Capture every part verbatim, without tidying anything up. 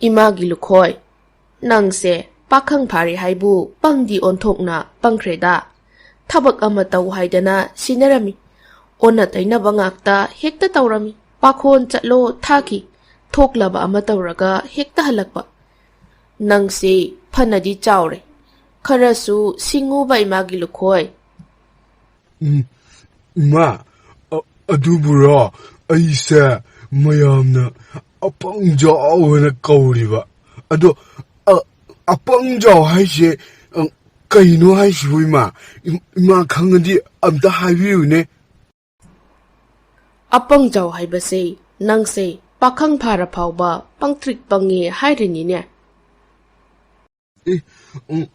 ꯏꯃꯥꯒꯤ ꯂꯨꯈꯣꯏ, ꯅꯪꯁꯦ ꯄꯥꯈꯪ ꯐꯥꯔꯦ ꯍꯥꯏꯕꯨ ꯄꯪꯗꯤ ꯑꯣꯟꯊꯣꯛꯅ ꯄꯪꯈ꯭ꯔꯦꯗ꯫ ꯊꯕꯛ ꯑꯃ ꯇꯧ ꯍꯥꯏꯗꯅ ꯁꯤꯟꯅꯔꯝꯃꯤ꯫ ꯑꯣꯟꯅ ꯇꯩꯅꯕ ꯉꯥꯛꯇ ꯍꯦꯛꯇ ꯇꯧꯔꯝꯃꯤ꯫ ꯄꯥꯈꯣꯟ ꯆꯠꯂꯣ ꯊꯥꯈꯤ, ꯊꯣꯛꯂꯕ ꯑꯃ ꯇꯧꯔꯒ ꯍꯦꯛꯇ ꯍꯜꯂꯛꯄ꯫ ꯅꯪꯁꯦ ꯐꯅꯗꯤ ꯆꯥꯎꯔꯦ, ꯈꯔꯁꯨ ꯁꯤꯡꯉꯨꯕ ꯏꯃꯥꯒꯤ ꯂꯨꯈꯣꯏ꯫ ꯎꯝ, ꯏꯃꯥ, ꯑ-, ꯑꯗꯨꯕꯨꯔꯣ, ꯑꯩꯁꯦ ꯃꯌꯥꯝꯅ ꯑꯄꯪ ꯖꯥꯎꯅ ꯀꯧꯔꯤꯕ꯫ ꯑꯗꯣ, ꯑ, ꯑꯄꯪ ꯖꯥꯎ ꯍꯥꯏꯁꯦ, ꯑ, ꯀꯩꯅꯣ ꯍꯥꯏꯁꯤꯕꯨ, ꯏꯃꯥ? ꯏꯝ-, ꯏꯃꯥ ꯈꯪꯉꯗꯤ ꯑꯝꯇ ꯍꯥꯏꯕꯤꯌꯨꯅꯦ꯫ ꯑꯄꯪ ꯖꯥꯎ ꯍꯥꯏꯕꯁꯦ ꯅꯪꯁꯦ ꯄꯥꯈꯪ ꯐꯥꯔ ꯐꯥꯎꯕ ꯄꯪꯇ꯭ꯔꯤꯛ ꯄꯪꯉꯦ ꯍꯥꯏꯔꯤꯅꯤꯅꯦ꯫ ꯑꯦ, ꯎꯝ,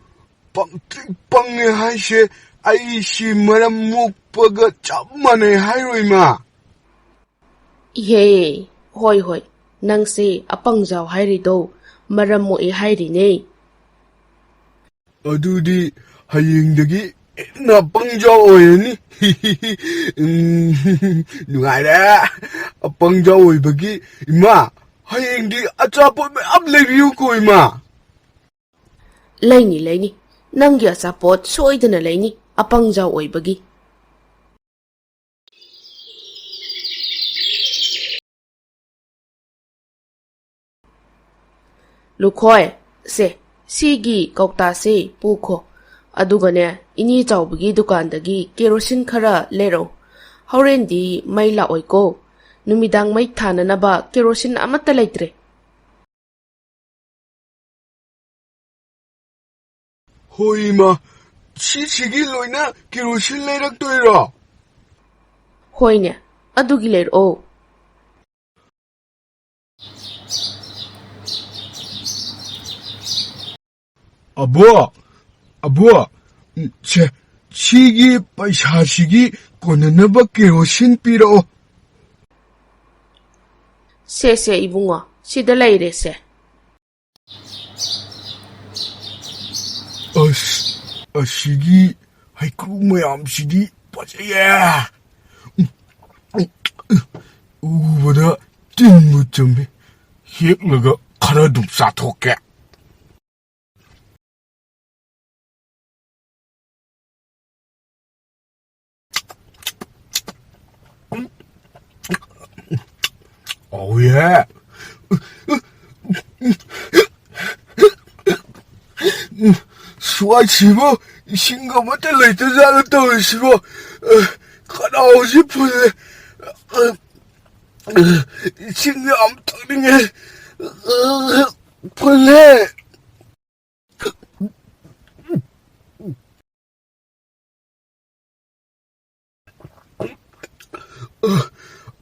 ꯄꯪꯇ꯭ꯔꯤꯛ ꯄꯪꯉꯦ ꯍꯥꯏꯁꯦ ꯑꯩꯁꯤ ꯃꯔꯝ ꯃꯣꯛꯄꯒ ꯆꯞ ꯃꯥꯟꯅꯩ ꯍꯥꯏꯔꯣ, ꯏꯃꯥ? ꯏꯍꯦ, ꯍꯣꯏ, ꯍꯣꯏ, ꯅꯪꯁꯦ ꯑꯄꯪ ꯖꯥꯎ ꯍꯥꯏꯔꯤꯗꯣ ꯃꯔꯝ ꯃꯣꯛꯑꯦ ꯍꯥꯏꯔꯤꯅꯦ꯫ ꯑꯗꯨꯗꯤ ꯍꯌꯦꯡꯗꯒꯤ ꯍꯦꯟꯅ ꯑꯄꯪ ꯖꯥꯎ ꯑꯣꯏꯔꯅꯤ꯫ ꯎꯝ, ꯅꯨꯡꯉꯥꯏꯔꯦ꯫ ꯑꯄꯪ ꯖꯥꯎ ꯑꯣꯏꯕꯒꯤ, ꯏꯃꯥ, ꯍꯌꯦꯡꯗꯤ ꯑꯆꯥꯄꯣꯠ ꯃꯌꯥꯝ ꯂꯩꯕꯤꯌꯨꯀꯣ, ꯏꯃꯥ꯫ ꯂꯩꯅꯤ, ꯂꯩꯅꯤ꯫ ꯅꯪꯒꯤ ꯑꯆꯥꯄꯣꯠ ꯁꯣꯏꯗꯅ ꯂꯩꯅꯤ, ꯑꯄꯪ ꯖꯥꯎ ꯑꯣꯏꯕꯒꯤ꯫ ꯂꯨꯈꯣꯏ, ꯁꯦ, ꯁꯤꯒꯤ ꯀꯧꯇꯥꯁꯦ ꯄꯨꯈꯣ꯫ ꯑꯗꯨꯒꯅꯦ, ꯏꯅꯦ ꯆꯥꯎꯕꯒꯤ ꯗꯨꯀꯥꯟꯗꯒꯤ ꯀꯦꯔꯣꯁꯤꯟ ꯈꯔ ꯂꯩꯔꯛꯎ꯫ ꯍꯣꯔꯦꯟꯗꯤ ꯃꯩ ꯂꯥꯛꯑꯣꯏꯀꯣ꯫ ꯅꯨꯃꯤꯗꯥꯡ ꯃꯩ ꯊꯥꯅꯅꯕ ꯀꯦꯔꯣꯁꯤꯟ ꯑꯃꯠꯇ ꯂꯩꯇ꯭ꯔꯦ꯫ ꯍꯣꯏ, ꯏꯃꯥ, ꯁꯤꯁꯤꯒꯤ ꯂꯣꯏꯅ ꯀꯦꯔꯣꯁꯤꯟ ꯂꯩꯔꯛꯇꯣꯏꯔꯣ? ꯍꯣꯏꯅꯦ, ꯑꯗꯨꯒꯤ ꯂꯩꯔꯛꯑꯣ꯫ ꯑꯕꯣ, ꯑꯕꯣ, ꯎꯝ, ꯁꯦ, ꯁꯤꯒꯤ ꯄꯩꯁꯥꯁꯤꯒꯤ ꯀꯣꯟꯅꯅꯕ ꯀꯦꯔꯣꯁꯤꯟ ꯄꯤꯔꯛꯑꯣ꯫ ꯁꯦ, ꯁꯦ, ꯏꯕꯨꯡꯉꯣ, ꯁꯤꯗ ꯂꯩꯔꯦ, ꯁꯦ꯫ ꯑꯁ, ꯑꯁꯤꯒꯤ ꯍꯩꯀ꯭ꯔꯨ ꯃꯌꯥꯝꯁꯤꯗꯤ ꯐꯖꯩꯌꯦ꯫ ꯎꯕꯗ ꯇꯤꯟꯕꯨ ꯆꯨꯝꯃꯤ꯫ ꯍꯦꯛꯂꯒ ꯈꯔ ꯑꯗꯨꯝ ꯆꯥꯊꯣꯛꯀꯦ꯫ ꯍꯥꯎꯏꯍꯦ꯫ ꯁ꯭ꯋꯥꯏꯁꯤꯕꯨ ꯏꯁꯤꯡ ꯑꯃꯠꯇ ꯂꯩꯇꯖꯥꯠꯂ ꯇꯧꯔꯤꯁꯤꯕꯣ? ꯈꯅꯥꯎꯁꯤ ꯐꯨꯜꯂꯦ꯫ ꯏꯁꯤꯡ ꯌꯥꯝ ꯊꯛꯅꯤꯡꯉꯦ꯫ ꯐꯨꯜꯂꯦ꯫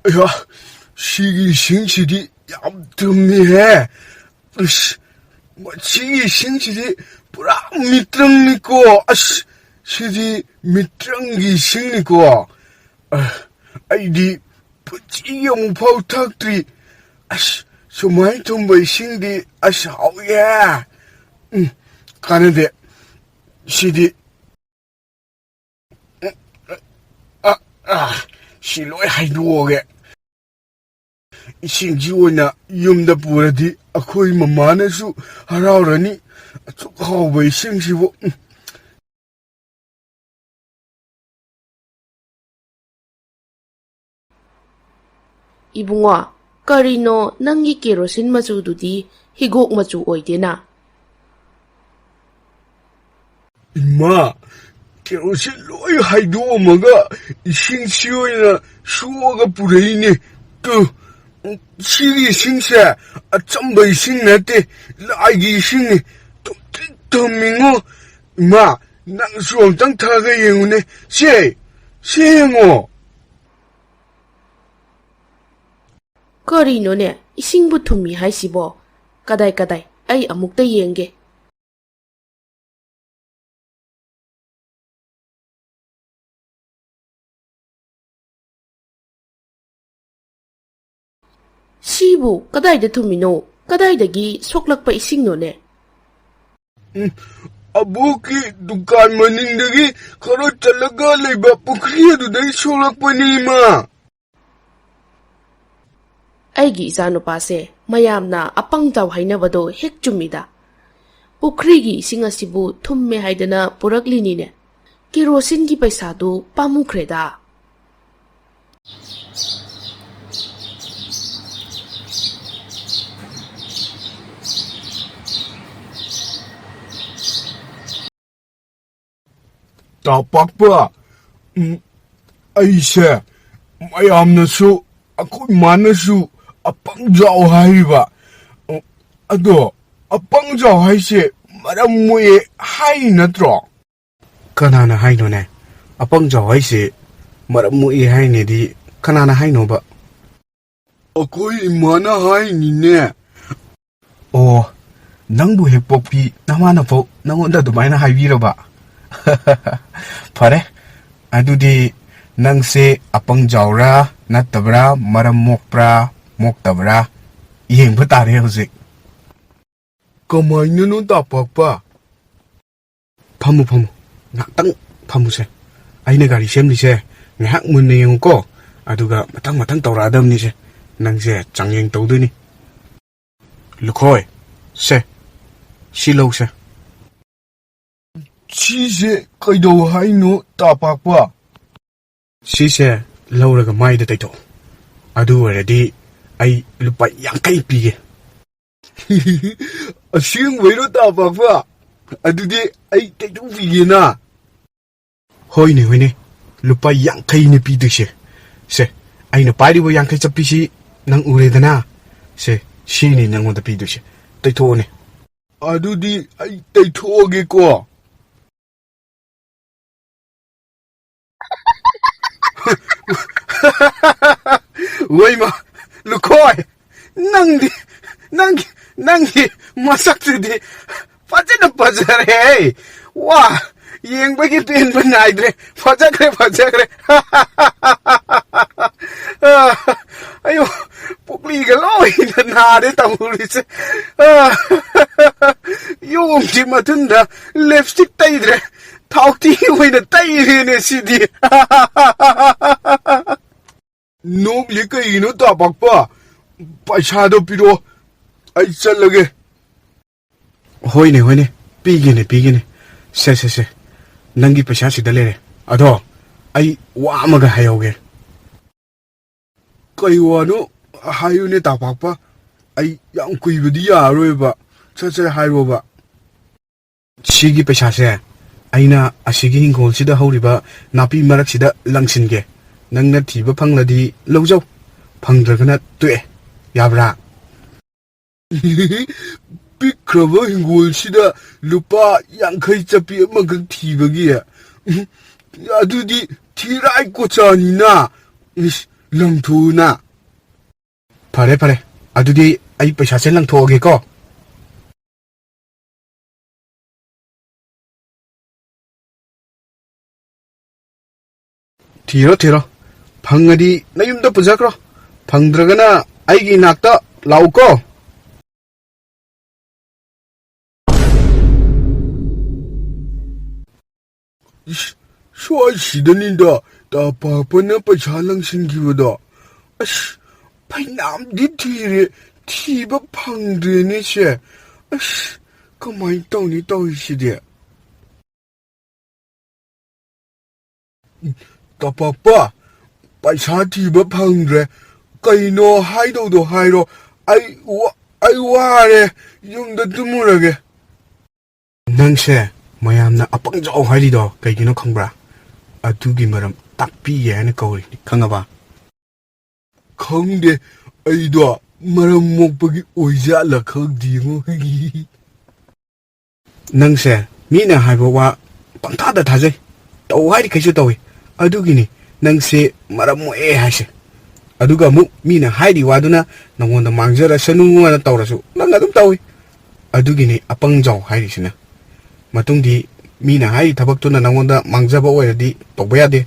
ꯑꯌꯥ, ꯁꯤꯒꯤ ꯏꯁꯤꯡꯁꯤꯗꯤ ꯌꯥꯝ ꯊꯨꯝꯃꯤꯍꯦ꯫ ꯑꯁ, ꯃꯁꯤꯒꯤ ꯏꯁꯤꯡꯁꯤꯗꯤ ꯄꯨꯔꯥ ꯃꯤꯇ꯭ꯔꯪꯅꯤꯀꯣ꯫ ꯑꯁ, ꯁꯤꯗꯤ ꯃꯤꯇ꯭ꯔꯪꯒꯤ ꯏꯁꯤꯡꯅꯤꯀꯣ꯫ ꯑ, ꯑꯩꯗꯤ ꯄꯨꯟꯁꯤꯒꯤ ꯑꯃꯨꯛꯐꯥꯎ ꯊꯛꯇ꯭ꯔꯤ꯫ ꯑꯁ, ꯁꯨꯃꯥꯏꯅ ꯊꯨꯝꯕ ꯏꯁꯤꯡꯗꯤ, ꯑꯁ, ꯍꯥꯎꯏꯍꯦ꯫ ꯎꯝ, ꯀꯥꯟꯅꯗꯦ꯫ ꯁꯤꯗꯤ ꯑ, ꯑ, ꯁꯤ ꯂꯣꯏ ꯍꯩꯗꯣꯛꯑꯒꯦ꯫ ꯏꯁꯤꯡꯁꯤ ꯑꯣꯏꯅ ꯌꯨꯝꯗ ꯄꯨꯔꯗꯤ ꯑꯩꯈꯣꯏ ꯃꯃꯥꯅꯁꯨ ꯍꯔꯥꯎꯔꯅꯤ꯫ ꯑꯁꯨꯛ ꯍꯥꯎꯕ ꯏꯁꯤꯡꯁꯤꯕꯨ꯫ ꯎꯝ꯫ ꯏꯕꯨꯡꯉꯣ, ꯀꯔꯤꯅꯣ ꯅꯪꯒꯤ ꯀꯦꯔꯣꯁꯤꯟ ꯃꯆꯨꯗꯨꯗꯤ ꯍꯤꯒꯣꯛ ꯃꯆꯨ ꯑꯣꯏꯗꯦꯅ? ꯏꯃꯥ, ꯀꯦꯔꯣꯁꯤꯟ ꯂꯣꯏ ꯍꯩꯗꯣꯛꯑꯝꯃꯒ ꯏꯁꯤꯡꯁꯤ ꯑꯣꯏꯅ ꯁꯣꯛꯑꯒ ꯄꯨꯔꯛꯏꯅꯦ꯫ ꯇꯨ, ꯁꯤꯒꯤ ꯏꯁꯤꯡꯁꯦ ꯑꯆꯝꯕ ꯏꯁꯤꯡ ꯅꯠꯇꯦ, ꯂꯥꯏꯒꯤ ꯏꯁꯤꯡꯅꯤ꯫ ꯊꯨꯝꯇ꯭ꯔꯤꯛ ꯊꯨꯝꯃꯤꯉꯣ꯫ ꯏꯃꯥ, ꯅꯪꯁꯨ ꯑꯝꯇꯪ ꯊꯛꯑꯒ ꯌꯦꯡꯉꯨꯅꯦ꯫ ꯁꯦ, ꯁꯦ ꯌꯦꯡꯉꯣ꯫ ꯀꯔꯤꯅꯣꯅꯦ, ꯏꯁꯤꯡꯕꯨ ꯊꯨꯝꯃꯤ ꯍꯥꯏꯁꯤꯕꯣ? ꯀꯗꯥꯏ, ꯀꯗꯥꯏ, ꯑꯩ ꯑꯃꯨꯛꯇ ꯌꯦꯡꯒꯦ꯫ ꯁꯤꯕꯨ ꯀꯗꯥꯏꯗ ꯊꯨꯝꯃꯤꯅꯣ? ꯀꯗꯥꯏꯗꯒꯤ ꯁꯣꯛꯂꯛꯄ ꯏꯁꯤꯡꯅꯣꯅꯦ? ꯎꯝ, ꯑꯕꯣꯛꯀꯤ ꯗꯨꯀꯥꯟ ꯃꯅꯤꯡꯗꯒꯤ ꯈꯔ ꯆꯠꯂꯒ ꯂꯩꯕ ꯄꯨꯈ꯭ꯔꯤ ꯑꯗꯨꯗꯒꯤ ꯁꯣꯛꯂꯛꯄꯅꯤ, ꯏꯃꯥ꯫ ꯑꯩꯒꯤ ꯏꯆꯥꯅꯨꯄꯥꯁꯦ ꯃꯌꯥꯝꯅ ꯑꯄꯪ ꯖꯥꯎ ꯍꯥꯏꯅꯕꯗꯣ ꯍꯦꯛ ꯆꯨꯝꯃꯤꯗ꯫ ꯄꯨꯈ꯭ꯔꯤꯒꯤ ꯏꯁꯤꯡ ꯑꯁꯤꯕꯨ ꯊꯨꯝꯃꯦ ꯍꯥꯏꯗꯅ ꯄꯨꯔꯛꯂꯤꯅꯤꯅꯦ꯫ ꯀꯦꯔꯣꯁꯤꯟꯒꯤ ꯄꯩꯁꯥꯗꯨ ꯄꯥꯝꯃꯨꯈ꯭ꯔꯦꯗ꯫ ꯇꯥ ꯄꯥꯛꯄ, ꯎꯝ, ꯑꯩꯁꯦ ꯃꯌꯥꯝꯅꯁꯨ, ꯑꯩꯈꯣꯏ ꯃꯥꯅꯁꯨ ꯑꯄꯪ ꯖꯥꯎ ꯍꯥꯏꯔꯤꯕ꯫ ꯑꯗꯣ ꯑꯄꯪ ꯖꯥꯎ ꯍꯥꯏꯁꯦ ꯃꯔꯝ ꯃꯣꯛꯑꯦ ꯍꯥꯏ ꯅꯠꯇ꯭ꯔꯣ? ꯀꯅꯥꯅ ꯍꯥꯏꯅꯣꯅꯦ? ꯑꯄꯪ ꯖꯥꯎ ꯍꯥꯏꯁꯦ ꯃꯔꯝ ꯃꯣꯛꯑꯦ ꯍꯥꯏꯅꯦꯗꯤ ꯀꯅꯥꯅ ꯍꯥꯏꯅꯣꯕ? ꯑꯩꯈꯣꯏ ꯏꯃꯥꯅ ꯍꯥꯏꯅꯤꯅꯦ꯫ ꯑꯣ, ꯅꯪꯕꯨ ꯍꯦꯛ ꯄꯣꯛꯄꯤ ꯅꯃꯥꯅꯐꯥꯎ ꯅꯪꯉꯣꯟꯗ ꯑꯗꯨꯃꯥꯏꯅ ꯍꯥꯏꯕꯤꯔꯕ? ꯐꯔꯦ, ꯑꯗꯨꯗꯤ ꯅꯪꯁꯦ ꯑꯄꯪ ꯖꯥꯎꯔꯥ ꯅꯠꯇꯕ꯭ꯔꯥ, ꯃꯔꯝ ꯃꯣꯛꯄ꯭ꯔꯥ ꯃꯣꯛꯇꯕ꯭ꯔꯥ ꯌꯦꯡꯕ ꯇꯥꯔꯦ ꯍꯧꯖꯤꯛ꯫ ꯀꯃꯥꯏꯅꯅꯣ ꯇꯥꯄꯥꯛꯄ? ꯐꯝꯃꯨ, ꯐꯝꯃꯨ꯫ ꯉꯥꯛꯇꯪ ꯐꯝꯃꯨꯁꯦ꯫ ꯑꯩꯅ ꯒꯥꯔꯤ ꯁꯦꯝꯂꯤꯁꯦ ꯉꯥꯏꯍꯥꯛ ꯃꯨꯟꯅ ꯌꯦꯡꯉꯨꯀꯣ꯫ ꯑꯗꯨꯒ ꯃꯊꯪ ꯃꯊꯪ ꯇꯧꯔꯛꯑꯗꯕꯅꯤꯁꯦ꯫ ꯅꯪꯁꯦ ꯆꯥꯡꯌꯦꯡ ꯇꯧꯗꯣꯏꯅꯤ꯫ ꯂꯨꯈꯣꯏ, ꯁꯦ, ꯁꯤ ꯂꯧꯁꯦ꯫ ꯁꯤꯁꯦ ꯀꯩꯗꯧ ꯍꯥꯏꯅꯣ, ꯇꯥꯄꯥꯛꯄ? ꯁꯤꯁꯦ ꯂꯧꯔꯒ ꯃꯥꯏꯗ ꯇꯩꯊꯣꯛꯑꯣ꯫ ꯑꯗꯨ ꯑꯣꯏꯔꯗꯤ ꯑꯩ ꯂꯨꯄꯥ ꯌꯥꯡꯈꯩ ꯄꯤꯒꯦ꯫ ꯑꯁꯦꯡꯕꯩꯔꯣ, ꯇꯥꯄꯥꯛꯄ? ꯑꯗꯨꯗꯤ ꯑꯩ ꯇꯩꯊꯣꯛꯄꯤꯒꯦꯅ꯫ ꯍꯣꯏꯅꯦ, ꯍꯣꯏꯅꯦ, ꯂꯨꯄꯥ ꯌꯥꯡꯈꯩꯅꯦ ꯄꯤꯗꯣꯏꯁꯦ꯫ ꯁꯦ, ꯑꯩꯅ ꯄꯥꯏꯔꯤꯕ ꯌꯥꯡꯈꯩ ꯆꯠꯄꯤꯁꯤ ꯅꯪ ꯎꯔꯦꯗꯅ? ꯁꯦ, ꯁꯤꯅꯤ ꯅꯪꯉꯣꯟꯗ ꯄꯤꯗꯣꯏꯁꯦ꯫ ꯇꯩꯊꯣꯛꯑꯣꯅꯦ꯫ ꯑꯗꯨꯗꯤ ꯑꯩ ꯇꯩꯊꯣꯛꯑꯒꯦꯀꯣ꯫ ꯋꯩꯃ, ꯂꯨꯈꯣꯏ, ꯅꯪꯗꯤ, ꯅꯪꯒꯤ, ꯅꯪꯒꯤ ꯃꯁꯛꯁꯤꯗꯤ ꯐꯖꯅ ꯐꯖꯔꯦꯍꯦ꯫ ꯋꯥ, ꯌꯦꯡꯕꯒꯤ ꯄꯦꯟꯕ ꯅꯥꯏꯗ꯭ꯔꯦ꯫ ꯐꯖꯈ꯭ꯔꯦ, ꯐꯖꯈ꯭ꯔꯦ꯫ ꯑ, ꯑꯌꯣ, ꯄꯨꯛꯂꯤꯒ ꯂꯣꯏꯅ ꯅꯥꯔꯦ ꯇꯧꯔꯤꯁꯦ꯫ ꯑ, ꯌꯣꯡꯁꯤ ꯃꯊꯨꯟꯗ ꯂꯤꯞꯁꯇꯤꯛ ꯇꯩꯗ꯭ꯔꯦ, ꯊꯥꯎꯇꯤ ꯑꯣꯏꯅ ꯇꯩꯔꯦꯅꯦ ꯁꯤꯗꯤ꯫ ꯅꯣꯛꯂꯤ ꯀꯩꯒꯤꯅꯣ, ꯇꯥꯄꯥꯛꯄ? ꯄꯩꯁꯥꯗꯣ ꯄꯤꯔꯛꯑꯣ, ꯑꯩ ꯆꯠꯂꯒꯦ꯫ ꯍꯣꯏꯅꯦ, ꯍꯣꯏꯅꯦ, ꯄꯤꯒꯦꯅꯦ, ꯄꯤꯒꯦꯅꯦ꯫ ꯁꯦ, ꯁꯦ, ꯁꯦ, ꯅꯪꯒꯤ ꯄꯩꯁꯥ ꯁꯤꯗ ꯂꯩꯔꯦ꯫ ꯑꯗꯣ ꯑꯩ ꯋꯥ ꯑꯃꯒ ꯍꯥꯏꯍꯧꯒꯦ꯫ ꯀꯩ ꯋꯥꯅꯣ? ꯍꯥꯏꯌꯨꯅꯦ, ꯇꯥꯄꯥꯛꯄ꯫ ꯑꯩ ꯌꯥꯝ ꯀꯨꯏꯕꯗꯤ ꯌꯥꯔꯔꯣꯏꯕ꯫ ꯁꯠ ꯁꯠ ꯍꯥꯏꯔꯣꯕ꯫ ꯁꯤꯒꯤ ꯄꯩꯁꯥꯁꯦ ꯑꯩꯅ ꯑꯁꯤꯒꯤ ꯍꯤꯡꯒꯣꯜꯁꯤꯗ ꯍꯧꯔꯤꯕ ꯅꯥꯄꯤ ꯃꯔꯛꯁꯤꯗ ꯂꯪꯁꯤꯟꯒꯦ꯫ ꯅꯪꯅ ꯊꯤꯕ ꯐꯪꯂꯗꯤ ꯂꯧꯖꯧ, ꯐꯪꯗ꯭ꯔꯒꯅ ꯇꯣꯛꯑꯦ꯫ ꯌꯥꯕ꯭ꯔꯥ? ꯄꯤꯛꯈ꯭ꯔꯕ ꯍꯤꯡꯒꯣꯜꯁꯤꯗ ꯂꯨꯄꯥ ꯌꯥꯡꯈꯩ ꯆꯞꯄꯤ ꯑꯃꯈꯛ ꯊꯤꯕꯒꯤ? ꯑꯗꯨꯗꯤ ꯊꯤꯔꯥꯏ ꯀꯣꯆꯥꯅꯤꯅ꯫ ꯏꯁ, ꯂꯪꯊꯣꯛꯎꯅ꯫ ꯐꯔꯦ, ꯐꯔꯦ꯫ ꯑꯗꯨꯗꯤ ꯑꯩ ꯄꯩꯁꯥꯁꯦ ꯂꯪꯊꯣꯛꯑꯒꯦꯀꯣ꯫ ꯊꯤꯔꯣ, ꯊꯤꯔꯣ꯫ ꯐꯪꯉꯗꯤ ꯅꯌꯨꯝꯗ ꯄꯨꯖꯈ꯭ꯔꯣ꯫ ꯐꯪꯗ꯭ꯔꯒꯅ ꯑꯩꯒꯤ ꯏꯅꯥꯛꯇ ꯂꯥꯛꯎꯀꯣ꯫ ꯏꯁ, ꯁ꯭ꯋꯥꯏꯁꯤꯗꯅꯤꯗ ꯇꯥ ꯄꯥꯛꯄꯅ ꯄꯩꯁꯥ ꯂꯪꯁꯤꯟꯈꯤꯕꯗꯣ꯫ ꯑꯁ, ꯐꯩꯅꯥꯝꯗꯤ ꯊꯤꯔꯦ, ꯊꯤꯕ ꯐꯪꯗ꯭ꯔꯦꯅꯦ ꯁꯦ꯫ ꯑꯁ, ꯀꯃꯥꯏꯅ ꯇꯧꯅꯤ ꯇꯧꯔꯤꯁꯤꯗꯤ? ꯇꯥ ꯄꯥꯛꯄ, ꯄꯩꯁꯥ ꯊꯤꯕ ꯐꯪꯗ꯭ꯔꯦ꯫ ꯀꯩꯅꯣ ꯍꯥꯏꯗꯧꯗꯣ ꯍꯥꯏꯔꯣ꯫ ꯑꯩ ꯋꯥ-, ꯑꯩ ꯋꯥꯔꯦ, ꯌꯨꯝꯗ ꯇꯨꯝꯃꯨꯔꯒꯦ꯫ ꯅꯪꯁꯦ ꯃꯌꯥꯝꯅ ꯑꯄꯪꯖꯥꯎ ꯍꯥꯏꯔꯤꯗꯣ ꯀꯩꯒꯤꯅꯣ ꯈꯪꯕ꯭ꯔꯥ? ꯑꯗꯨꯒꯤ ꯃꯔꯝ ꯇꯥꯛꯄꯤꯒꯦ ꯍꯥꯏꯅ ꯀꯧꯔꯤꯅꯤ, ꯈꯪꯉꯕ? ꯈꯪꯗꯦ, ꯑꯩꯗꯣ ꯃꯔꯝ ꯃꯣꯛꯄꯒꯤ ꯑꯣꯏꯖꯥꯠꯂ ꯈꯪꯗꯦꯉꯣ꯫ ꯅꯪꯁꯦ ꯃꯤꯅ ꯍꯥꯏꯕ ꯋꯥ ꯄꯪꯊꯥꯗ ꯊꯥꯖꯩ, ꯇꯧ ꯍꯥꯏꯔꯤꯈꯩꯁꯨ ꯇꯧꯏ꯫ ꯑꯗꯨꯒꯤꯅꯤ ꯅꯪꯁꯦ ꯃꯔꯝ ꯃꯣꯛꯑꯦ ꯍꯥꯏꯁꯦ꯫ ꯑꯗꯨꯒ ꯑꯃꯨꯛ ꯃꯤꯅ ꯍꯥꯏꯔꯤ ꯋꯥꯗꯨꯅ ꯅꯉꯣꯟꯗ ꯃꯥꯡꯖꯔꯁꯅꯨ ꯍꯥꯏꯅ ꯇꯧꯔꯁꯨ ꯅꯪ ꯑꯗꯨꯝ ꯇꯧꯏ꯫ ꯑꯗꯨꯒꯤꯅꯤ ꯑꯄꯪꯖꯥꯎ ꯍꯥꯏꯔꯤꯁꯤꯅ꯫ ꯃꯇꯨꯡꯗꯤ ꯃꯤꯅ ꯍꯥꯏꯔꯤ ꯊꯕꯛꯇꯨꯅ ꯅꯉꯣꯟꯗ ꯃꯥꯡꯖꯕ ꯑꯣꯏꯔꯗꯤ ꯇꯧꯕ ꯌꯥꯗꯦ꯫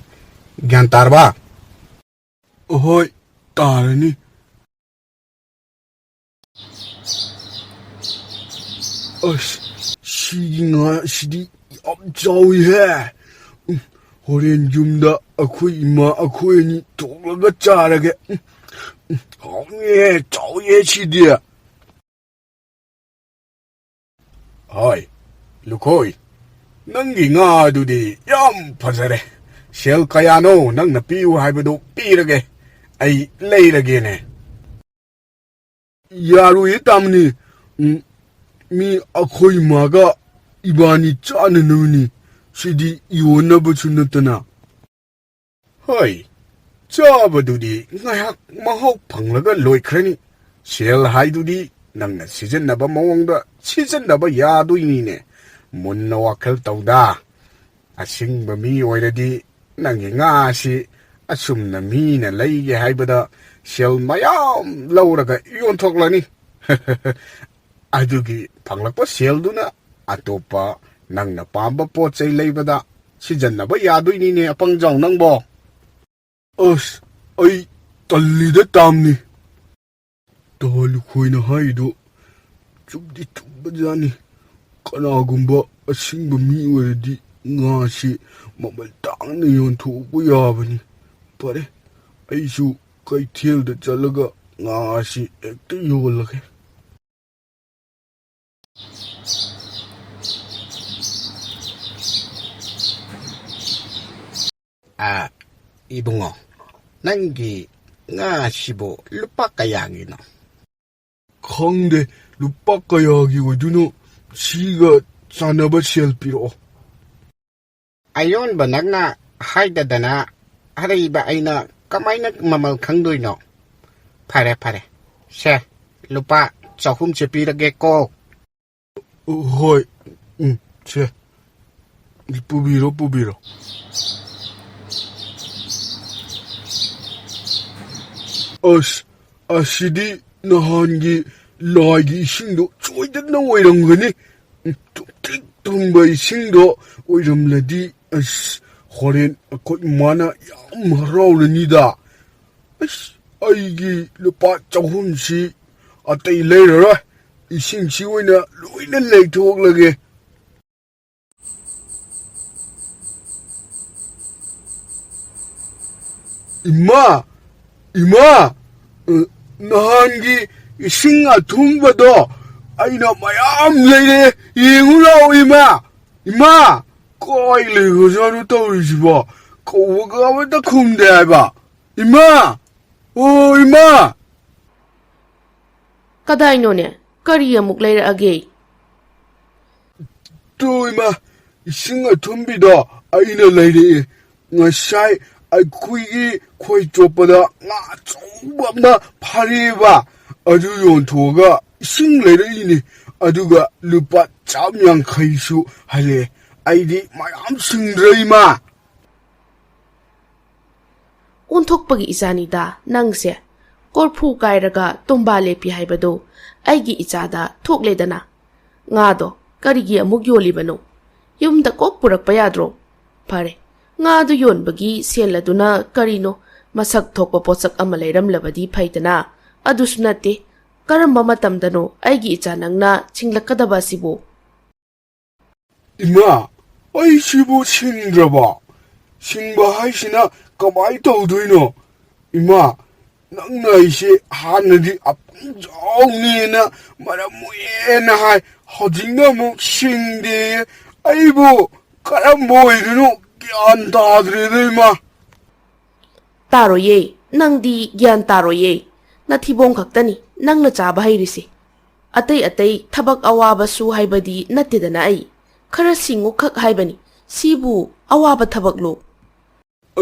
ꯒ꯭ꯌꯥꯟ ꯇꯥꯔꯕ? ꯑꯍꯣꯏ, ꯇꯥꯔꯅꯤ꯫ ꯑꯁ, ꯁꯤꯒꯤ ꯉꯥꯁꯤꯗꯤ ꯌꯥꯝ ꯆꯥꯎꯏꯍꯦ꯫ ꯎꯝ, ꯍꯣꯔꯦꯟ ꯌꯨꯝꯗ ꯑꯩꯈꯣꯏ ꯏꯃꯥ ꯑꯩꯈꯣꯏ ꯑꯅꯤ ꯊꯣꯡꯂꯒ ꯆꯥꯔꯒꯦ꯫ ꯎꯝ, ꯍꯥꯎꯅꯤꯍꯦ, ꯆꯥꯎꯍꯦ ꯁꯤꯗꯤ꯫ ꯍꯣꯏ, ꯂꯨꯈꯣꯏ, ꯅꯪꯒꯤ ꯉꯥ ꯑꯗꯨꯗꯤ ꯌꯥꯝ ꯐꯖꯔꯦ꯫ ꯁꯦꯜ ꯀꯌꯥꯅꯣ ꯅꯪꯅ ꯄꯤꯌꯨ ꯍꯥꯏꯕꯗꯨ ꯄꯤꯔꯒꯦ, ꯑꯩ ꯂꯩꯔꯒꯦꯅꯦ꯫ ꯌꯥꯔꯣꯏꯌꯦ ꯇꯥꯃꯅꯤ꯫ ꯎꯝ, ꯃꯤ ꯑꯩꯈꯣꯏ ꯃꯥꯒ ꯏꯕꯥꯅꯤ ꯆꯥꯅꯅꯕꯅꯤ꯫ ꯁꯤꯗꯤ ꯌꯣꯟꯅꯕꯁꯨ ꯅꯠꯇꯅ꯫ ꯍꯣꯏ, ꯆꯥꯕꯗꯨꯗꯤ ꯉꯥꯏꯍꯥꯛ ꯃꯍꯥꯎ ꯐꯪꯂꯒ ꯂꯣꯏꯈ꯭ꯔꯅꯤ꯫ ꯁꯦꯜ ꯍꯥꯏꯗꯨꯗꯤ ꯅꯪꯅ ꯁꯤꯖꯤꯟꯅꯕ ꯃꯑꯣꯡꯗ ꯁꯤꯖꯤꯟꯅꯕ ꯌꯥꯗꯣꯏꯅꯤꯅꯦ꯫ ꯃꯨꯟꯅ ꯋꯥꯈꯜ ꯇꯧꯗ꯫ ꯑꯁꯤꯡꯕ ꯃꯤ ꯑꯣꯏꯔꯗꯤ ꯅꯪꯒꯤ ꯉꯥ ꯑꯁꯤ ꯑꯁꯨꯝꯅ ꯃꯤꯅ ꯂꯩꯒꯦ ꯍꯥꯏꯕꯗ ꯁꯦꯜ ꯃꯌꯥꯝ ꯂꯧꯔꯒ ꯌꯣꯟꯊꯣꯛꯂꯅꯤ꯫ ꯑꯗꯨꯒꯤ ꯐꯪꯂꯛꯄ ꯁꯦꯜꯗꯨꯅ ꯑꯇꯣꯞꯄ ꯅꯪꯅ ꯄꯥꯝꯕ ꯄꯣꯠ ꯆꯩ ꯂꯩꯕꯗ ꯁꯤꯖꯤꯟꯅꯕ ꯌꯥꯗꯣꯏꯅꯤꯅꯦ, ꯑꯄꯪꯖꯥꯎ ꯅꯪꯕꯣ꯫ ꯑꯁ, ꯑꯩ ꯇꯜꯂꯤꯗ ꯇꯥꯝꯅꯤ꯫ ꯇꯍꯥ ꯂꯨꯈꯣꯏꯅ ꯍꯥꯏꯔꯤꯗꯣ ꯆꯨꯝꯗꯤ ꯆꯨꯝꯕꯖꯥꯠꯅꯤ꯫ ꯀꯅꯥꯒꯨꯝꯕ ꯑꯁꯤꯡꯕ ꯃꯤ ꯑꯣꯏꯔꯗꯤ ꯉꯥꯁꯤ ꯃꯃꯜ ꯇꯥꯡꯅ ꯌꯣꯟꯊꯣꯛꯄ ꯌꯥꯕꯅꯤ꯫ ꯐꯔꯦ, ꯑꯩꯁꯨ ꯀꯩꯊꯦꯜꯗ ꯆꯠꯂꯒ ꯉꯥꯁꯤ ꯍꯦꯛꯇ ꯌꯣꯜꯂꯒꯦ꯫ ꯑ, ꯏꯕꯨꯡꯉꯣ, ꯅꯪꯒꯤ ꯉꯥꯁꯤꯕꯨ ꯂꯨꯄꯥ ꯀꯌꯥꯒꯤꯅꯣ? ꯈꯪꯗꯦ, ꯂꯨꯄꯥ ꯀꯌꯥꯒꯤ ꯑꯣꯏꯗꯣꯏꯅꯣ? ꯁꯤꯒ ꯆꯥꯟꯅꯕ ꯁꯦꯜ ꯄꯤꯔꯛꯑꯣ꯫ ꯑꯌꯣꯟꯕ ꯅꯪꯅ ꯍꯥꯏꯗꯗꯅ ꯑꯔꯩꯕ ꯑꯩꯅ ꯀꯃꯥꯏꯅ ꯃꯃꯜ ꯈꯪꯗꯣꯏꯅꯣ? ꯐꯔꯦ, ꯐꯔꯦ, ꯁꯦ, ꯂꯨꯄꯥ ꯆꯍꯨꯝꯁꯦ ꯄꯤꯔꯒꯦꯀꯣ꯫ ꯍꯣꯏ, ꯎꯝ, ꯁꯦ, ꯄꯨꯕꯤꯔꯣ, ꯄꯨꯕꯤꯔꯣ꯫ ꯑꯁ, ꯑꯁꯤꯗꯤ ꯅꯍꯥꯟꯒꯤ ꯂꯥꯏꯒꯤ ꯏꯁꯤꯡꯗꯣ ꯁꯣꯏꯗꯅ ꯑꯣꯏꯔꯝꯒꯅꯤ꯫ ꯇꯨꯝꯇ꯭ꯔꯤꯛ ꯊꯨꯝꯕ ꯏꯁꯤꯡꯗꯣ ꯑꯣꯏꯔꯝꯂꯗꯤ, ꯑꯁ, ꯍꯣꯔꯦꯟ ꯑꯩꯈꯣꯏ ꯏꯃꯥꯅ ꯌꯥꯝ ꯍꯔꯥꯎꯔꯅꯤꯗ꯫ ꯑꯁ, ꯑꯩꯒꯤ ꯂꯨꯄꯥ ꯆꯍꯨꯝꯁꯤ ꯑꯇꯩ ꯂꯩꯔꯔꯣꯏ, ꯏꯁꯤꯡꯁꯤ ꯑꯣꯏꯅ ꯂꯣꯏꯅ ꯂꯩꯊꯣꯛꯂꯒꯦ꯫ ꯏꯃꯥ! ꯏꯃꯥ! ꯅꯍꯥꯟꯒꯤ ꯏꯁꯤꯡ ꯑꯊꯨꯝꯕꯗꯣ ꯑꯩꯅ ꯃꯌꯥꯝ ꯂꯩꯔꯦ꯫ ꯌꯦꯡꯉꯨ ꯂꯥꯛꯑꯣ, ꯏꯃꯥ꯫ ꯏꯃꯥ, ꯀꯥꯏ ꯂꯩꯈ꯭ꯔꯖꯥꯠꯅꯣ ꯇꯧꯔꯤꯁꯤꯕꯣ? ꯀꯧꯕꯒ ꯑꯃꯇ ꯈꯨꯝꯗꯦ ꯍꯥꯏꯕ꯫ ꯏꯃꯥ! ꯑꯣ, ꯏꯃꯥ! ꯀꯗꯥꯏꯅꯣꯅꯦ? ꯀꯔꯤ ꯑꯃꯨꯛ ꯂꯩꯔꯛꯑꯒꯦ? ꯇꯨ, ꯏꯃꯥ, ꯏꯁꯤꯡ ꯑꯊꯨꯝꯕꯤꯗꯣ ꯑꯩꯅ ꯂꯩꯔꯛꯑꯦ꯫ ꯉꯁꯥꯏ ꯑꯩꯈꯣꯏꯒꯤ ꯈꯣꯏ ꯆꯣꯞꯄꯗ ꯉꯥ ꯑꯆꯧꯕ ꯑꯃ ꯐꯥꯔꯛꯑꯦꯕ꯫ ꯑꯗꯨ ꯌꯣꯟꯊꯣꯛꯑꯒ ꯏꯁꯤꯡ ꯂꯩꯔꯛꯏꯅꯦ꯫ ꯑꯗꯨꯒ ꯂꯨꯄꯥ ꯆꯥꯝ ꯌꯥꯡꯈꯩꯁꯨ ꯍꯜꯂꯛꯑꯦ꯫ ꯑꯩꯗꯤ ꯃꯌꯥꯝ ꯁꯤꯡꯗ꯭ꯔꯦ, ꯏꯃꯥ꯫ ꯑꯣꯟꯊꯣꯛꯄꯒꯤ ꯏꯆꯥꯅꯤꯗ ꯅꯪꯁꯦ꯫ ꯀꯣꯔꯐꯨ ꯀꯥꯏꯔꯒ ꯇꯨꯝꯕꯥ ꯂꯦꯞꯄꯤ ꯍꯥꯏꯕꯗꯣ ꯑꯩꯒꯤ ꯏꯆꯥꯗ ꯊꯣꯛꯂꯦꯗꯅ꯫ ꯉꯥꯗꯣ ꯀꯔꯤꯒꯤ ꯑꯃꯨꯛ ꯌꯣꯜꯂꯤꯕꯅꯣ? ꯌꯨꯝꯗ ꯀꯣꯛ ꯄꯨꯔꯛꯄ ꯌꯥꯗ꯭ꯔꯣ? ꯐꯔꯦ, ꯉꯥꯗꯨ ꯌꯣꯟꯕꯒꯤ ꯁꯦꯜ ꯑꯗꯨꯅ ꯀꯔꯤꯅꯣ ꯃꯁꯛ ꯊꯣꯛꯄ ꯄꯣꯠꯁꯛ ꯑꯃ ꯂꯩꯔꯝꯂꯕꯗꯤ ꯐꯩꯗꯅ꯫ ꯑꯗꯨꯁꯨ ꯅꯠꯇꯦ, ꯀꯔꯝꯕ ꯃꯇꯝꯗꯅꯣ ꯑꯩꯒꯤ ꯏꯆꯥ ꯅꯪꯅ ꯁꯤꯡꯂꯛꯀꯗꯕ ꯑꯁꯤꯕꯨ? ꯏꯃꯥ, ꯑꯩꯁꯤꯕꯨ ꯁꯤꯡꯗ꯭ꯔꯕ? ꯁꯤꯡꯕ ꯍꯥꯏꯁꯤꯅ ꯀꯃꯥꯏ ꯇꯧꯗꯣꯏꯅꯣ? ꯏꯃꯥ, ꯅꯪꯅ ꯑꯩꯁꯦ ꯍꯥꯟꯅꯗꯤ ꯑꯄꯪꯖꯥꯎꯅꯦꯅ ꯃꯔꯝ ꯃꯣꯛꯑꯦꯅ ꯍꯥꯏ꯫ ꯍꯧꯖꯤꯛꯅ ꯑꯃꯨꯛ ꯁꯤꯡꯗꯦ꯫ ꯑꯩꯕꯨ ꯀꯔꯝꯕ ꯑꯣꯏꯗꯣꯏꯅꯣ ꯒ꯭ꯌꯥꯟ ꯇꯥꯗ꯭ꯔꯦꯗ, ꯏꯃꯥ꯫ ꯇꯥꯔꯣꯏꯌꯦ, ꯅꯪꯗꯤ ꯒ꯭ꯌꯥꯟ ꯇꯥꯔꯣꯏꯌꯦ꯫ ꯅꯊꯤꯕꯣꯡ ꯈꯛꯇꯅꯤ ꯅꯪꯅ ꯆꯥꯕ ꯍꯩꯔꯤꯁꯦ꯫ ꯑꯇꯩ ꯑꯇꯩ ꯊꯕꯛ ꯑꯋꯥꯕꯁꯨ ꯍꯥꯏꯕꯗꯤ ꯅꯠꯇꯦꯗꯅ ꯑꯩ꯫ ꯈꯔ ꯁꯤꯡꯉꯨ ꯈꯛ ꯍꯥꯏꯕꯅꯤ꯫ ꯁꯤꯕꯨ ꯑꯋꯥꯕ ꯊꯕꯛꯂꯣ?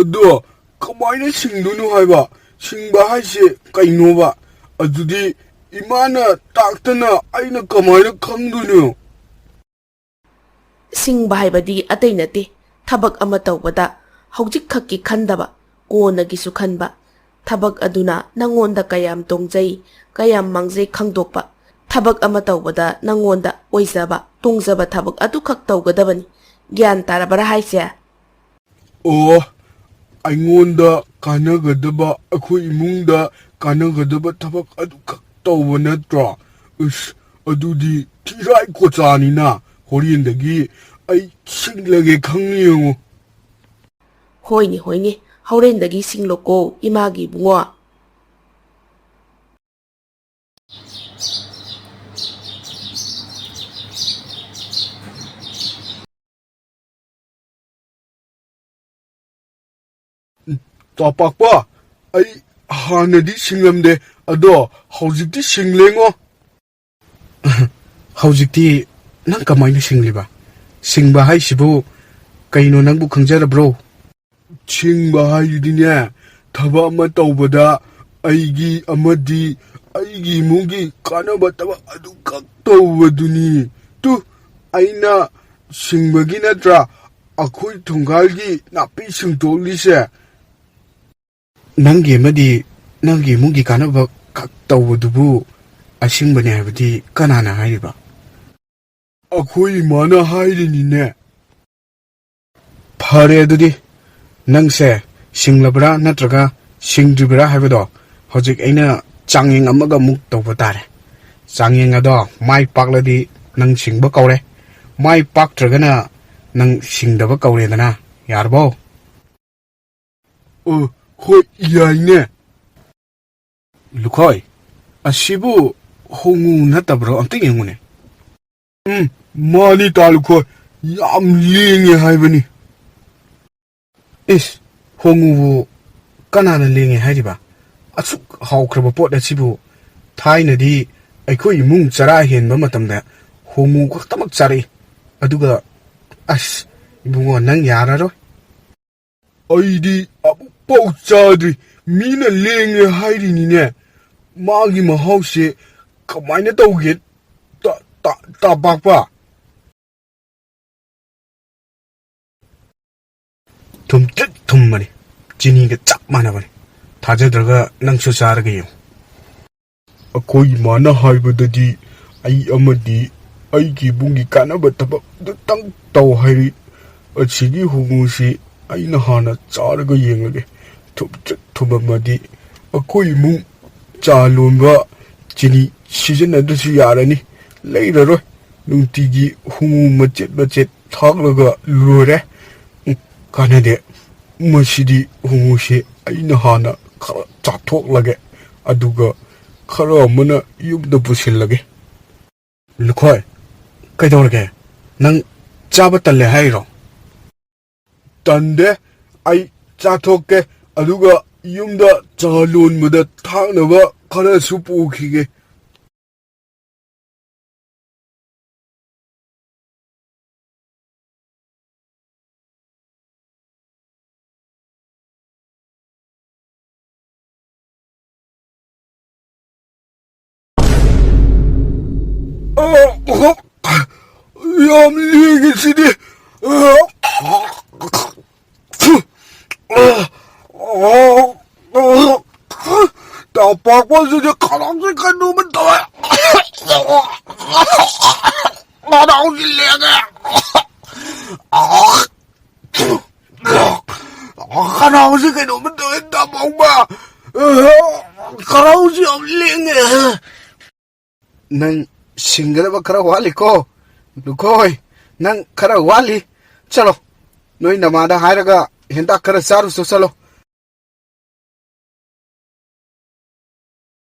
ꯑꯗꯣ ꯀꯃꯥꯏꯅ ꯁꯤꯡꯗꯣꯏꯅꯣ ꯍꯥꯏꯕ? ꯁꯤꯡꯕ ꯍꯥꯏꯁꯦ ꯀꯩꯅꯣꯕ? ꯑꯗꯨꯗꯤ ꯏꯃꯥꯅ ꯇꯥꯛꯇꯅ ꯑꯩꯅ ꯀꯃꯥꯏꯅ ꯈꯪꯗꯣꯏꯅꯣ? ꯁꯤꯡꯕ ꯍꯥꯏꯕꯗꯤ ꯑꯇꯩ ꯅꯠꯇꯦ, ꯊꯕꯛ ꯑꯃ ꯇꯧꯕꯗ ꯍꯧꯖꯤꯛꯈꯛꯀꯤ ꯈꯟꯗꯕ, ꯀꯣꯟꯅꯒꯤꯁꯨ ꯈꯟꯕ, ꯊꯕꯛ ꯑꯗꯨꯅ ꯅꯪꯉꯣꯟꯗ ꯀꯌꯥꯝ ꯇꯣꯡꯖꯩ, ꯀꯌꯥꯝ ꯃꯥꯡꯖꯩ ꯈꯪꯗꯣꯛꯄ, ꯊꯕꯛ ꯑꯃ ꯇꯧꯕꯗ ꯅꯪꯉꯣꯟꯗ ꯑꯣꯏꯖꯕ, ꯇꯣꯡꯖꯕ ꯊꯕꯛ ꯑꯗꯨꯈꯛ ꯇꯧꯒꯗꯕꯅꯤ꯫ ꯒ꯭ꯌꯥꯟ ꯇꯥꯔꯕꯔꯥ ꯍꯥꯏꯁꯦ? ꯑꯣ, ꯑꯩꯉꯣꯟꯗ ꯀꯥꯟꯅꯒꯗꯕ, ꯑꯩꯈꯣꯏ ꯏꯃꯨꯡꯗ ꯀꯥꯟꯅꯒꯗꯕ ꯊꯕꯛ ꯑꯗꯨꯈꯛ ꯇꯧꯕ ꯅꯠꯇ꯭ꯔꯣ? ꯏꯁ, ꯑꯗꯨꯗꯤ ꯊꯤꯔꯥꯏ ꯀꯣꯆꯥꯅꯤꯅ꯫ ꯍꯣꯔꯦꯟꯗꯒꯤ ꯑꯩ ꯁꯤꯡꯂꯒꯦ ꯈꯪꯅꯤ ꯌꯦꯡꯉꯨ꯫ ꯍꯣꯏꯅꯦ, ꯍꯣꯏꯅꯦ, ꯍꯣꯔꯦꯟꯗꯒꯤ ꯁꯤꯡꯂꯣꯀꯣ, ꯏꯃꯥꯒꯤ ꯏꯕꯨꯡꯉꯣ꯫ ꯇꯥꯄꯥꯛꯄ, ꯑꯩ ꯍꯥꯟꯅꯗꯤ ꯁꯤꯡꯂꯝꯗꯦ, ꯑꯗꯣ ꯍꯧꯖꯤꯛꯇꯤ ꯁꯤꯡꯂꯦꯉꯣ꯫ ꯍꯧꯖꯤꯛꯇꯤ ꯅꯪ ꯀꯃꯥꯏꯅ ꯁꯤꯡꯂꯤꯕ? ꯁꯤꯡꯕ ꯍꯥꯏꯁꯤꯕꯨ ꯀꯩꯅꯣ, ꯅꯪꯕꯨ ꯈꯪꯖꯔꯕ꯭ꯔꯣ? ꯁꯤꯡꯕ ꯍꯥꯏꯗꯨꯗꯤꯅꯦ, ꯊꯕꯛ ꯑꯃ ꯇꯧꯕꯗ ꯑꯩꯒꯤ ꯑꯃꯗꯤ ꯑꯩꯒꯤ ꯏꯃꯨꯡꯒꯤ ꯀꯥꯟꯅꯕ ꯊꯕꯛ ꯑꯗꯨꯈꯛ ꯇꯧꯕꯗꯨꯅꯤ꯫ ꯇꯨ, ꯑꯩꯅ ꯁꯤꯡꯕꯒꯤ ꯅꯠꯇ꯭ꯔꯥ ꯑꯩꯈꯣꯏ ꯊꯣꯡꯒꯥꯜꯒꯤ ꯅꯥꯄꯤ ꯁꯦꯡꯗꯣꯛꯂꯤꯁꯦ? ꯅꯪꯒꯤ ꯑꯃꯗꯤ ꯅꯪꯒꯤ ꯏꯃꯨꯡꯒꯤ ꯀꯥꯟꯅꯕ ꯈꯛ ꯇꯧꯕꯗꯨꯕꯨ ꯑꯁꯤꯡꯕꯅꯦ ꯍꯥꯏꯕꯗꯤ ꯀꯅꯥꯅ ꯍꯥꯏꯔꯤꯕ? ꯑꯩꯈꯣꯏ ꯏꯃꯥꯅ ꯍꯥꯏꯔꯤꯅꯤꯅꯦ꯫ ꯐꯔꯦ ꯑꯗꯨꯗꯤ, ꯅꯪꯁꯦ ꯁꯤꯡꯂꯕ꯭ꯔꯥ ꯅꯠꯇ꯭ꯔꯒ ꯁꯤꯡꯗ꯭ꯔꯤꯕ꯭ꯔꯥ ꯍꯥꯏꯕꯗꯣ ꯍꯧꯖꯤꯛ ꯑꯩꯅ ꯆꯥꯡꯌꯦꯡ ꯑꯃꯒ ꯑꯃꯨꯛ ꯇꯧꯕ ꯇꯥꯔꯦ꯫ ꯆꯥꯡꯌꯦꯡ ꯑꯗꯣ ꯃꯥꯏ ꯄꯥꯛꯂꯗꯤ ꯅꯪ ꯁꯤꯡꯕ ꯀꯧꯔꯦ, ꯃꯥꯏ ꯄꯥꯛꯇ꯭ꯔꯒꯅ ꯅꯪ ꯁꯤꯡꯗꯕ ꯀꯧꯔꯦꯗꯅ꯫ ꯌꯥꯔꯕꯣ? ꯑꯣ, ꯍꯣꯏ, ꯌꯥꯏꯅꯦ꯫ ꯂꯨꯈꯣꯏ, ꯑꯁꯤꯕꯨ ꯍꯣꯡꯉꯨ ꯅꯠꯇꯕ꯭ꯔꯣ? ꯑꯝꯇ ꯌꯦꯡꯉꯨꯅꯦ꯫ ꯎꯝ, ꯃꯥꯅꯤ ꯇꯥ ꯂꯨꯈꯣꯏ, ꯌꯥꯝ ꯂꯦꯡꯉꯦ ꯍꯥꯏꯕꯅꯤ꯫ ꯏꯁ, ꯍꯣꯡꯉꯨꯕꯨ ꯀꯅꯥꯅ ꯂꯦꯡꯉꯦ ꯍꯥꯏꯔꯤꯕ? ꯑꯁꯨꯛ ꯍꯥꯎꯈ꯭ꯔꯕ ꯄꯣꯠ ꯑꯁꯤꯕꯨ ꯊꯥꯏꯅꯗꯤ ꯑꯩꯈꯣꯏ ꯏꯃꯨꯡ ꯆꯔꯥ ꯍꯦꯟꯕ ꯃꯇꯝꯗ ꯍꯣꯡꯉꯨ ꯈꯛꯇꯃꯛ ꯆꯥꯔꯛꯏ꯫ ꯑꯗꯨꯒ, ꯑꯁ, ꯏꯕꯨꯡꯉꯣ, ꯅꯪ ꯌꯥꯔꯔꯣꯏ꯫ ꯑꯩꯗꯤ ꯑꯃꯨꯛꯐꯥꯎ ꯆꯥꯗ꯭ꯔꯤ, ꯃꯤꯅ ꯂꯦꯡꯉꯦ ꯍꯥꯏꯔꯤꯅꯤꯅꯦ꯫ ꯃꯥꯒꯤ ꯃꯍꯥꯎꯁꯦ ꯀꯃꯥꯏꯅ ꯇꯧꯒꯦ, ꯇ-, ꯇ-, ꯇꯥꯄꯥꯛꯄ? ꯊꯨꯝꯇ꯭ꯔꯤꯛ ꯊꯨꯝꯕꯅꯤ, ꯆꯤꯅꯤꯒ ꯆꯞ ꯃꯥꯟꯅꯕꯅꯤ꯫ ꯊꯥꯖꯗ꯭ꯔꯒ ꯅꯪꯁꯨ ꯆꯥꯔꯒ ꯌꯦꯡꯉꯨ꯫ ꯑꯩꯈꯣꯏ ꯏꯃꯥꯅ ꯍꯥꯏꯕꯗꯗꯤ ꯑꯩ ꯑꯃꯗꯤ ꯑꯩꯒꯤ ꯏꯃꯨꯡꯒꯤ ꯀꯥꯟꯅꯕ ꯊꯕꯛ ꯑꯗꯨꯇꯪ ꯇꯧ ꯍꯥꯏꯔꯤ꯫ ꯑꯁꯤꯒꯤ ꯍꯣꯡꯉꯨꯁꯤ ꯑꯩꯅ ꯍꯥꯟꯅ ꯆꯥꯔꯒ ꯌꯦꯡꯂꯒꯦ꯫ ꯊꯨꯝꯇ꯭ꯔꯤꯛ ꯊꯨꯝꯃꯝꯃꯗꯤ ꯑꯩꯈꯣꯏ ꯏꯃꯨꯡ ꯆꯥ ꯂꯣꯟꯕ ꯆꯤꯅꯤ ꯁꯤꯖꯤꯟꯅꯗ꯭ꯔꯁꯨ ꯌꯥꯔꯅꯤ꯫ ꯂꯩꯔꯔꯣꯏ꯫ ꯅꯨꯡꯇꯤꯒꯤ ꯍꯣꯡꯉꯨ ꯃꯆꯦꯠ ꯃꯆꯦꯠ ꯊꯥꯛꯂꯒ ꯂꯣꯏꯔꯦ꯫ ꯎꯝ, ꯀꯥꯟꯅꯗꯦ꯫ ꯃꯁꯤꯗꯤ ꯍꯣꯡꯉꯨꯁꯤ ꯑꯩꯅ ꯍꯥꯟꯅ ꯈꯔ ꯆꯥꯊꯣꯛꯂꯒꯦ, ꯑꯗꯨꯒ ꯈꯔ ꯑꯃꯅ ꯌꯨꯝꯗ ꯄꯨꯁꯤꯜꯂꯒꯦ꯫ ꯂꯨꯈꯣꯏ, ꯀꯩꯗꯧꯔꯒꯦ? ꯅꯪ ꯆꯥꯕ ꯇꯜꯂꯦ ꯍꯥꯏꯔꯤꯔꯣ? ꯇꯟꯗꯦ, ꯑꯩ ꯆꯥꯊꯣꯛꯀꯦ, ꯑꯗꯨꯒ ꯌꯨꯝꯗ ꯆꯥ ꯂꯣꯟꯕꯗ ꯊꯥꯛꯅꯕ ꯈꯔꯁꯨ ꯄꯨꯈꯤꯒꯦ꯫ ꯑ, ꯑ, ꯌꯥꯝ ꯂꯦꯡꯉꯦ ꯁꯤꯗꯤ꯫ ꯑ, ꯇꯥ ꯄꯥꯛꯄꯁꯤꯗꯤ ꯈꯅꯥꯎꯁꯤ ꯀꯩꯅꯣꯝꯃ ꯇꯧꯋꯦ꯫ ꯈꯅꯥꯎꯁꯤ ꯂꯦꯡꯉꯦ꯫ ꯈꯅꯥꯎꯁꯤ ꯀꯩꯅꯣꯝꯃ ꯇꯧꯋꯦ, ꯇꯥ ꯄꯥꯛꯄ꯫ ꯈꯅꯥꯎꯁꯤ ꯌꯥꯝ ꯂꯦꯡꯉꯦ꯫ ꯅꯪ ꯁꯤꯡꯒꯗꯕ ꯈꯔ ꯋꯥꯠꯂꯤꯀꯣ, ꯂꯨꯈꯣꯏ꯫ ꯅꯪ ꯈꯔ ꯋꯥꯠꯂꯤ꯫ ꯆꯠꯂꯣ, ꯅꯣꯏ ꯅꯃꯥꯗ ꯍꯥꯏꯔꯒ ꯍꯦꯟꯇꯥꯛ ꯈꯔ ꯆꯥꯔꯨꯆꯣ, ꯆꯠꯂꯣ꯫